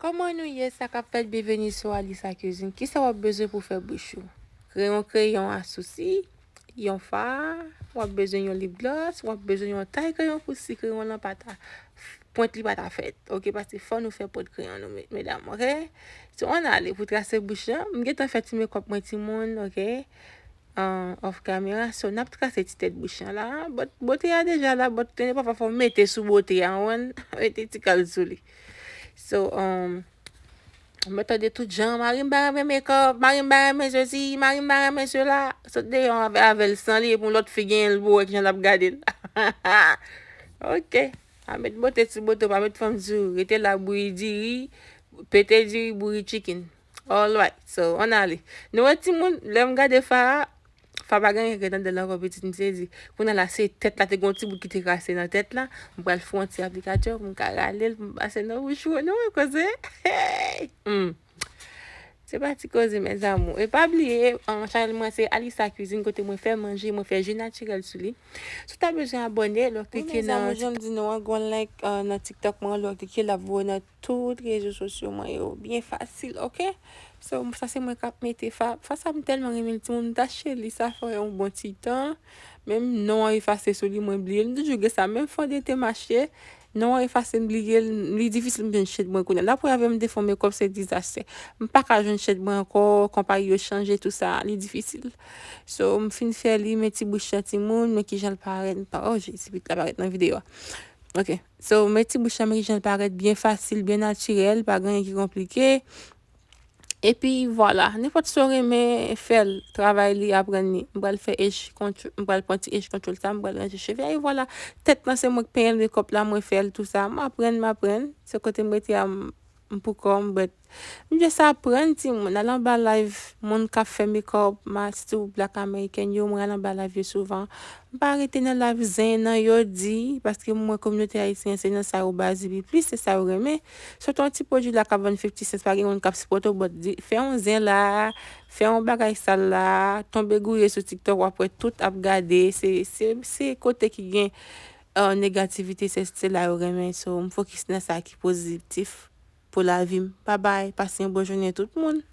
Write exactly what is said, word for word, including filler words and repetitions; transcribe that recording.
Kòman nou ye, sa k ap fèt? Byenveni sou Alisa Cuisine. Kisa w ap bezwen pou fè bouch ou? Kreyon, kreyon a sousi, yon fard, w ap bezwen yon lip glòs, w ap bezwen yon tay kreyon pou si kreyon lan pa ta, pwent li pa ta fèt, oke? Paske fò nou fè pwent kreyon nou, me-, medam, oke? So, ann ale pou trase bouch lan. M gentan fè ti mekòp mwen, timoun, oke? An, off camera. So, n ap trase ti tèt bouch lan la. But bote a deja la, but konnen pafwa fò w mete sou bote a, w konprann? Mete ti kal sou li. So, um, mwen tande tout jan, mari m pa renmen mekòp, mari m pa renmen sesi, mari m pa renmen sela. Sot deyò avè, avè l san li, epi yon lòt fi genyen l pou wè kijan l ap gade l. Oke. Pa met bote sou bote, pa met fanm sou, rete la bouyi diri, pete diri, bouyi chicken. Alright, so, ann ale. Nou wè timoun, lè m gade fa a, fa pa gen anyen ki rete anndan l ankò, pitit m sezi. Kounye a la, se tèt la, te gen yon ti bout ki te kase nan tèt la. M pral fè yon ti aplikasyon pou m ka rale l, pou m pase nan bouch ou. Nou wè koze? Hey! Hmm. Se pa ti koze, mes amours. E pa bliye, um, chanèl mwen se Alisa Cuisine, kote mwen fè manje, mwen fè ji natirèl sou li. Si w ta bezwen abòne, lè w klike nan... Wi, mes amours, jan m di nou an, gon like, uh, nan TikTok mwen, lè w klike l ap voye nan tout rezo sosyo mwen yo, byen fasil, oke? So, sa se mwen k ap mete fa, fa sa m tèlman renmen l, timoun, m t achte li, sa fè yon bon ti tan. Menm non an efase sou li, mwen bliye l. M toujou gen sa, menm fondenten m achte, non an efase, m bliye l, li difisil m jwenn chenj mwen kounye a. Dapre avè m, m te fè yon mekòp, se dizastè. M pa ka jwenn chenj mwen ankò, konpayi yo chanje, tou sa, li difisil. So, m fin fè li, men ti bouch lan, timoun, men kijan l parèt, m pa, oh, Jezi, pit la parèt nan videyo a. Oke. So, men ti bouch lan, men kijan l parèt, byen fasil, byen natirèl, pa gen anyen ki konplike. Epi, vwala, nenpòt sa w renmen, fè l, travay li, aprann li. M pral fè edge control, m pral pran ti edge control sa, m pral ranje cheve a, e vwala. Tèt lan, se mwen k penyen l, mekòp la, mwen fè l, tou sa. M aprann, m aprann. Se kote m rete a, m, m poukò m, but m just aprann, timoun. Al anba live moun k ap fè mekòp, ma, sitou Black American yo, mwen al anba live yo souvan. M pa rete nan live zen nan, yo di, paske m wè kominote ayisyen se nan sa yo baze pi plis, se sa yo renmen. Sòti yon ti pwodui la k ap vann fifty cents, pa gen moun k ap sipòte w, but di, fè yon zen la, fè yon bagay sal la, tonbe gouye sou TikTok, w ap wè tout ap gade, se, se, se kote ki gen, uh, negativite, se, se la yo renmen. So, m fokis nan sa ki pozitif pou lavi m. Babay, pase yon bon jounen tout moun.